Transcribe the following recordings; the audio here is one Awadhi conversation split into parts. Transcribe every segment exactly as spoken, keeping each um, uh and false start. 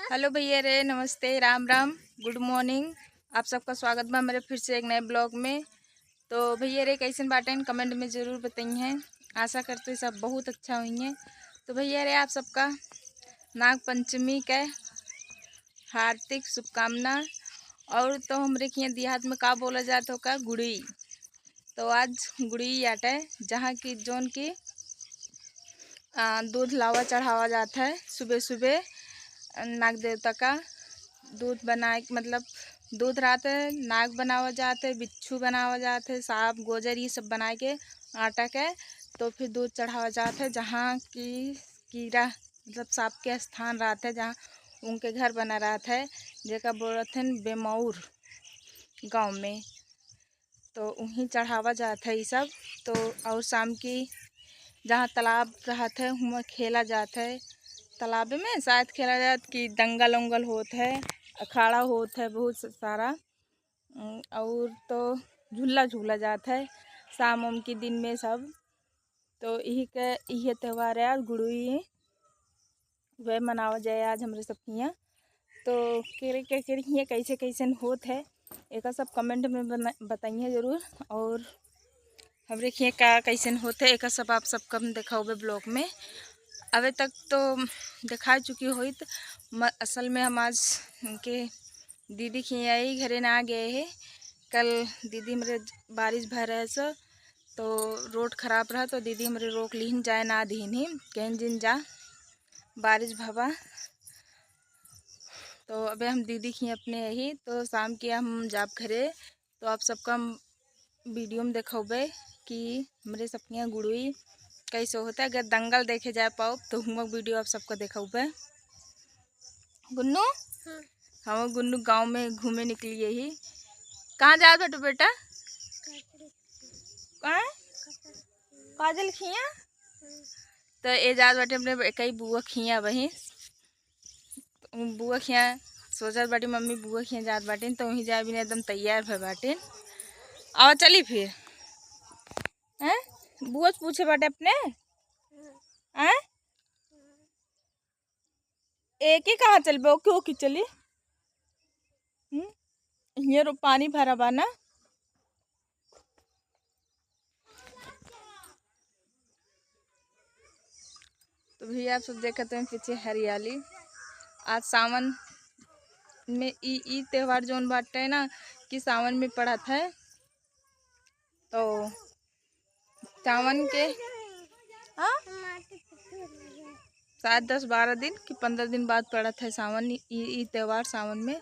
हेलो भैया रे, नमस्ते, राम राम, गुड मॉर्निंग। आप सबका स्वागत बा मेरे फिर से एक नए ब्लॉग में। तो भैया रे, कैसन बाटेन, कमेंट में ज़रूर बताइए। आशा करते हैं सब बहुत अच्छा होइए। तो भैया रे, आप सबका नाग पंचमी के हार्दिक शुभकामना। और तो हमरे के यहाँ देहात में का बोला जात हो का, गुड़ी। तो आज गुड़ी आटे, जहाँ की जौन की आ, दूध लावा चढ़ावा जात है सुबह सुबह, अ, नाग देवता का दूध बनाए, मतलब दूध रात है, नाग बनावा जात है, बिच्छू बनावा जात है, सांप, गोजर, ये सब बनाए के आटा के, तो फिर दूध चढ़ावा जात है, जहाँ की कीड़ा, मतलब सांप के स्थान रहत है, जहाँ उनके घर बना रहत है, जेका बोलत हन बेमौर गाँव में। तो उहीं चढ़ावा जात है ई सब। तो और शाम की जहाँ तालाब रहत है, हुआं खेला जात है। तालाब में शायद खेला जात कि दंगल उंगल होत है, अखाड़ा होत है बहुत स-, सारा। उम, और तो झूला झूला जात है शाम उम के दिन में सब। तो इही के, इहे त्योहार है आज गुड़ुई। वह मनावा जाए आज हमरे सब हियाँ। तो केरे के, केरे हियाँ कैसे कैसन होत है, एका सब कमेंट में बना-, बताइए ज़रूर। और हमरे हियाँ का कैसन होत है, एका सब आप सबका हम देखाउबे ब्लॉग में। अबे तक तो देखा चुकी होइत, म-, असल में हम आज उनके दीदी के आई घरे ना गए है। कल दीदी हमरे बारिश भर रहे सो, तो रोड खराब रहा, तो दीदी हमरे रोक लिहिन, जाए ना दिहिन ही, कहीं जिन जा, बारिश भवा। तो अबे हम दीदी के अपने यही, तो शाम के हम जाब घरे, तो आप सबका हम वीडियो में देखौबे कि हमरे सबके यहाँ गुड़ुई कैसे होता है। अगर दंगल देखे जाए पाओ तो हुआ वीडियो आप सबका देखौबे। गुन्नू, हाँ। हम गुन्नू गांव में घूमे निकली यही। कहाँ जात बाटू बेटा? काजल। कहाँ? काजल खिया? हाँ। तो ए जात बाटे अपने कई बुआ खिया वही। बुआ खिया सोचत बाटी, मम्मी बुआ खिया जात बाटिन, तो वहीं जाए बिना एकदम तैयार भय बाटिन। और चली फिर, हैं? बुआ से पूछे बाटे अपने, हैं? एक ही कहाँ चलबे, ओके, ओके, चली। हम्म? हियाँ रो पानी भरा बा ना। तो भैया, आप सब देखत हैं पीछे हरियाली। आज सावन में ई, ई त्योहार जौन बाटे ना कि सावन में पड़त है, तो सावन के, हाँ? शायद दस बारह दिन कि पन्द्रह दिन बाद पड़त है सावन, ई, ई त्योहार सावन में।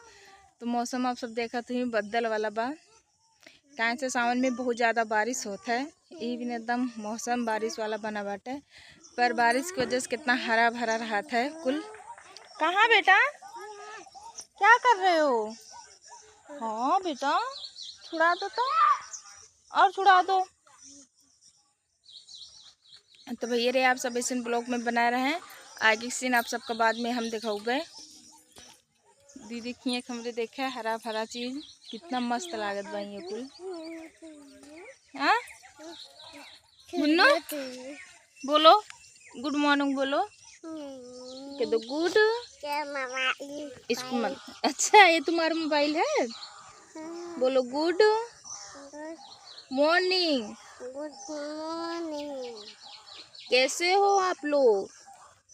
तो मौसम आप सब देखत ही बदल वाला बा, काहे से सावन में बहुत ज़्यादा बारिश होत है। ई दिन एकदम मौसम बारिश वाला बना बाटे, पर बारिश की वजह से कितना हरा भरा रहत है कुल। कहाँ बेटा, क्या कर रहे हो? हाँ बेटा, छुड़ा दो तो, और छुड़ा दो। तो भैया रे, आप सब ऐसे ब्लॉग में बना रहे हैं, आगे सीन आप सबका बाद में हम दिखाऊबे। दीदी खिए हमरे देखे हरा भरा चीज कितना मस्त लागत बा ये कुल। हाँ? गुन्नू? बोलो, गुड मॉर्निंग बोलो। हम्म। कह दो गुड। क्या मामा, ये स्कूल में। अच्छा, ये तुम्हारा मोबाइल है? हाँ। बोलो गुड गुड मॉर्निंग। गुड मॉर्निंग। कैसे हो आप लोग?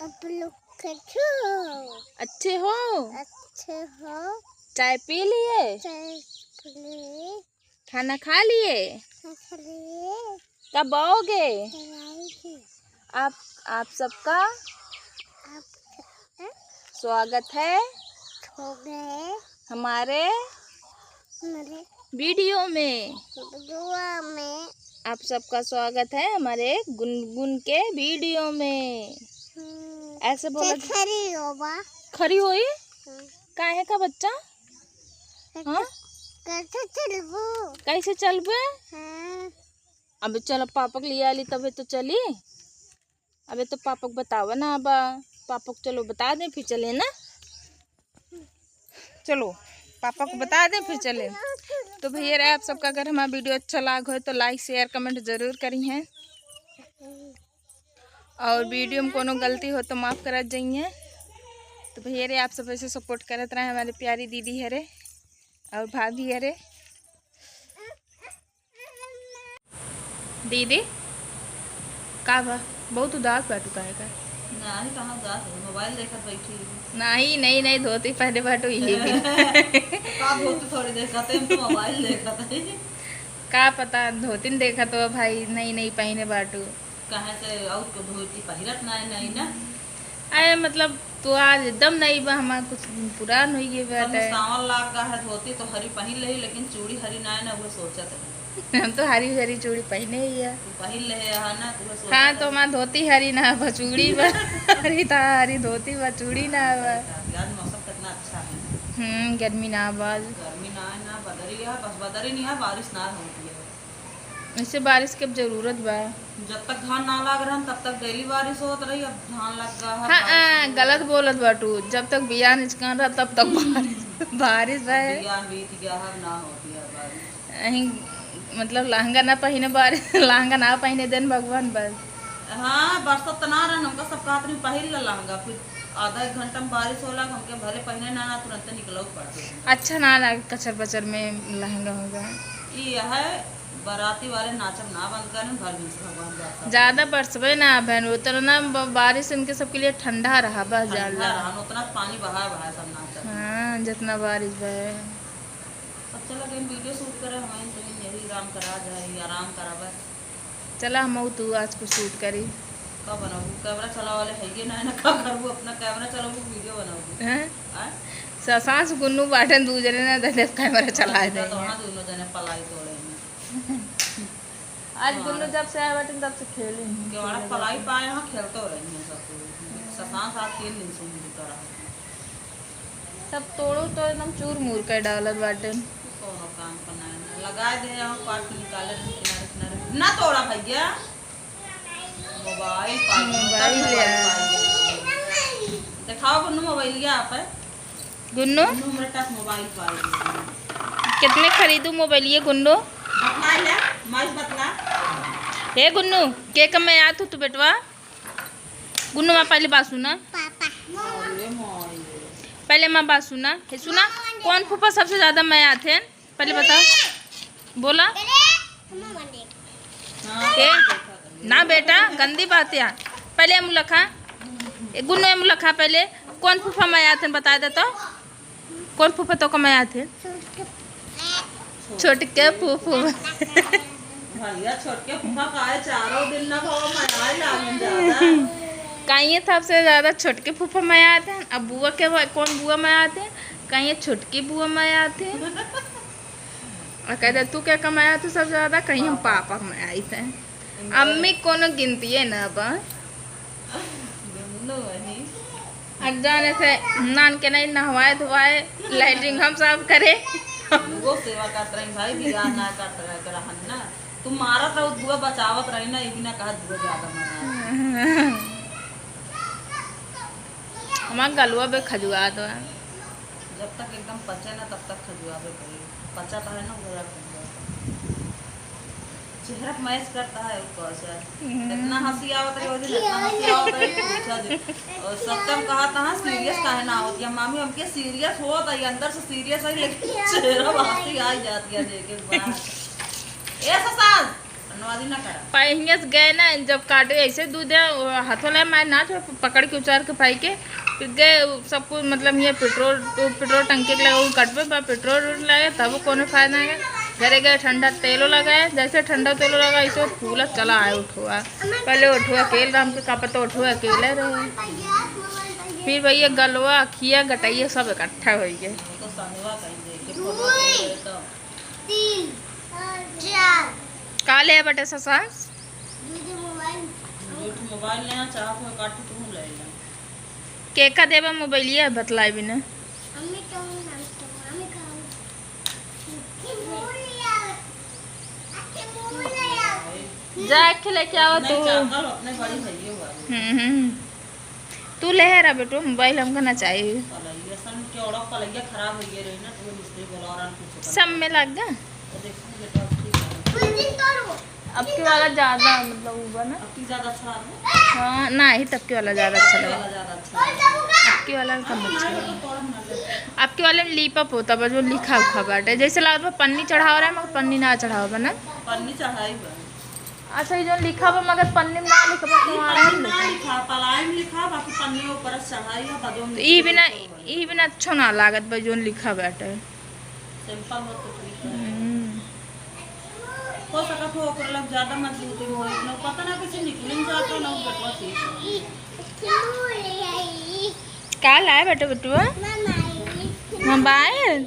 आप लोग कैसे हो? अच्छे हो? अच्छे हो? चाय पी लिए? चाय पी लिए। खाना खा लिए? खाना खा लिए। कब आओगे? कब आओगे? आप, आप सबका आप सबका स्वागत है हो गए हमारे हमारे वीडियो में। वीडियो में। आप सबका स्वागत है हमारे गुनगुन के वीडियो में। हम्म, ऐसे बोला। खरी हो बा। खरी होई? हम्म। काहे का बच्चा? हाँ? कैसे चलबू? कैसे चलबे? हाँ। अबे चलो, पापक लिया ली तबे तो चली। अबे तो पापक बतावा ना, अब पापक चलो बता दें, फिर चले ना। चलो, पापक बता दें, फिर चले। तो भैया रे, आप सबका अगर हमारा वीडियो अच्छा लाग हो तो लाइक, शेयर, कमेंट जरूर करी हैं। और वीडियो में कोनो गलती हो तो माफ़ करा जाइए। तो भैया रे, आप सब ऐसे सपोर्ट करत रहे, हमारे प्यारी दीदी है रे और भाभी है रे। दीदी, का बा? बहुत उदास बाटू काहे का? नाही, कहाँ उदास है, मोबाइल देखत बैठी। नाही, नई नई धोती पहने बाटू, यही भी। का धोती थोड़ी देखत है, हम तो मोबाइल देखत है। का पता, धोती न देखत हो भाई, नई नई पहने बाटू। कहाँ से आउत को धोती पहिरत नाही, नाही ना। अरे मतलब, तू आज एकदम नई बा, हमार कुछ दिन पुरान होइ गए सब बाटे। सावन लाग गा है, धोती तो हरी पहिन लेही, लेकिन चूड़ी हरी नाही ना, उहे सोचत है। हम तो हरी हरी चूड़ी पहिने ही है। तू पहिन ले है ना, तू सोचत हाँ, तो है। हमार धोती हरी ना बा, चूड़ी बा। हरी था, हरी धोती बा, चूड़ी ना बा। आज मौसम कितना अच्छा है। हम्म, गर्मी ना बा। गर्मी ना है ना, बदरी है, बस बदरी नहीं है, बारिश ना होती है। ऐसे बारिश के अब जरूरत बा। जब तक धान ना लाग रहन, तब तक डेली बारिश होत रही, अब धान लग गा है, हाँ, बारिश हाँ, नहीं गलत होत। बोलत बाटू, जब तक बियान इचकान रहा, तब तक बारिश, बारिश अब है। बियान बीत गया है, अब ना होती है बारिश। अहीं, मतलब, लहंगा ना पहिने बारिश, लहंगा ना पहिने देन भगवान बस। हाँ, बरसत त ना रहन, हमका सब कहत रही, "पहिर ला लहंगा।" फिर आधा एक घंटा में बारिश होला, हमके भले पहिने ना, ना, तुरंते निकलऊ पड़त। अच्छा ना लागे कचर बचर में लहंगा होगा। ई है, बाराती वाले नाचब ना बंद करन, भर दिन से भगवान बरसात। ज्यादा बरसबे ना बहन, उतना ब-, बारिश इनके सबके लिए ठंडा रहा, बस ठंडा ज्यादा। रहा, उतना पानी बहा बहा सब नाचब। हाँ, जितना बारिश बहे। अब चला गई वीडियो शूट करे, हमारे तो यही आराम करा जाए, आराम करा बस। चला, हम तू आज कुछ शूट करी। का बनाबू? कैमरा चलावे वाले हइये ना, ना का करबू? अपना कैमरा चलाबू, वीडियो बनाबू? हैं? आय? स-, सास गुन्नू बाटन दू जने ना, दे, दे, कैमरा चलाए दे। तो वहाँ दोनों जने पलाई तोड़े हैं। आज हाँ। गुन्नू जब से आए बाटन, तब से खेले हैं। केवड़ा पलाई पाए, यहाँ खेलते रहे हैं सब कोई। ससांस आज तीन दिन से उनकी तरह है। सब तोड़ो तो एकदम चूर मूर कर डालत बाटे। कोनो काम पर ना, ना लगाए दे, यहाँ काट के निकाले रहे किनारे किनारे। ना तोड़ा भैया। मोबाइल पाई, मोबाइल मोबाइल ले आ। पाई। दिखाओ गुन्नू मोबाइलिया आप है। गुन्नू? गुन्नू हमरे पास मोबाइल पाई। कितने खरीदू मोबाइलिया गुन्नू? बतला ले, माइस बतला। हे गुन्नू, के कम में आत हो तू बेटवा? गुन्नू, माँ पहले बात सुना। पापा। अरे माई। पहले माँ बात सुना। हे सुना, कौन फूफा सबसे ज्यादा मया आथे? पहले बता। बोला। अरे, मम्मा देख। ए, ना बेटा, गंदी बात है। पहले एमू लखा। ए, गुन्नू एमू लखा पहले। कौन फूफा मया आथे, बता दे तो। कौन फूफा तोका मया आथे? छोटके फूफा। भैया, छोटके फूफा काहे चारों दिन ना भवा मया ही लागन ज्यादा। कहिए सबसे ज्यादा छोटके फूफा मया आथे। अब बुआ के भा-, कौन बुआ मया आथे? कहिए छोटकी बुआ मया आथे। और कहते, "तू के कम मया आथे सबसे ज्यादा?" कहिए, "हम पापा। पापा मया आथे।" अम्मी कोनो गिनतिए ना बा। दुन्नो वही। अब जाने से नान के नहीं नहवाए धोवाए, लैट्रिन हम साफ करे। वो सेवा करत रही भाई, बिगाड़ ना करत रहे, रहन ना। तू मारत रहो, बुआ बचावत रही ना, यही ना कहत बुआ ज्यादा मारा। हमार गलुआ बे खजुआत बा। जब तक एकदम पचे ना, तब तक खजुआबे करी। पचा तो है ना, वो रख दो। चेहरा पे मैच करता है ऊपर से। हम्म। इतना हंसी आवत रही, वो दिन इतना हंसी आवत रही, पूछा जी। और सत्यम कहा था, "हाँ, सीरियस काहे ना होती है?" मामी, हमके सीरियस होत है, अंदर से सीरियस है, लेकिन चेहरा पे हंसी आ ही जाती है, देखे के बाद। ए ससांस, नवाजी ना करा। पहिया से गए ना, जब काटे ऐसे दूध है, वो हाथों ले मार ना छोड़, पकड़ के उचार के पाई के, फिर गए, सब कुछ मतलब ये पेट्रोल, पेट्रोल टंकी के लगे वो कटबे बा, पेट्रोल उट्रोल लगे, तब कोनो फायदा ना है। घरे गए, ठंडा तेलो लगाए, जैसे ठंडा तेलो लगा, ऐसे फूलत चला आए उठुआ। पहले उठुआ अकेल राम के का पता उठुआ अकेले रहे, फिर भैया गलवा, अखिया, गटैया सब इकट्ठा हो गए। तीन, चार। का ले बटे ससांस? दीदी मोबाइल। दू ठो मोबाइल ले आ, चाह को काट के तू ले ले। के का देबा मोबाइलिया बतलाए बिना? मम्मी तो, मम्मी तो, मम्मी का। जा के लेके आओ नहीं, तू। चाकल अपने बड़ी भैया हुआ है। हम्म, हम्म। तू ले है रा बेटो, मोबाइल हमका ना चाहिए। पलैया, सन के औड़ा पलैया खराब हो गया रही ना, तो वो मिस्त्री बोला और कुछ सब में लग गया। तो देखो बेटा, अब ठीक है। अबकी वाला ज्यादा, मतलब, ऊ बा ना। अबकी ज्यादा अच्छा लागल। हाँ, नाही, तबकी वाला ज्यादा अच्छा अबकी लगा। वाला ज्यादा अच्छा लागल। अबकी वाला कम अच्छा लगा। अबकी वाले में लीपा पोता बा, जो लिखा उखा बाटे। जैसे लागत बा पन्नी चढ़ावा रहे, मगर पन्नी ना चढ़ावा बा ना। पन्नी चढ़ाई बा। अच्छा, ई जो लिखा बा, मगर पन्नी में ना लिखा बा, ई तो पन्नी आराम में ना लिखा। लिखा, पलाई में लिखा, बाकी पन्नी ऊपर से चढ़ाई है, बदो में तो ई बिना, लिखा बा। ई बिना अच्छो ना लागत बा, जोन लिखा बाटे। सिंपल हो तो ठीक है। हम्म। हो सकत हो ओकरे लग ज्यादा मजबूती हो, लेकिन वो पता ना कैसे निकल जाता ना, वो बेटवा सीख। का लाए बेटा, बेटवा? मोबाइल।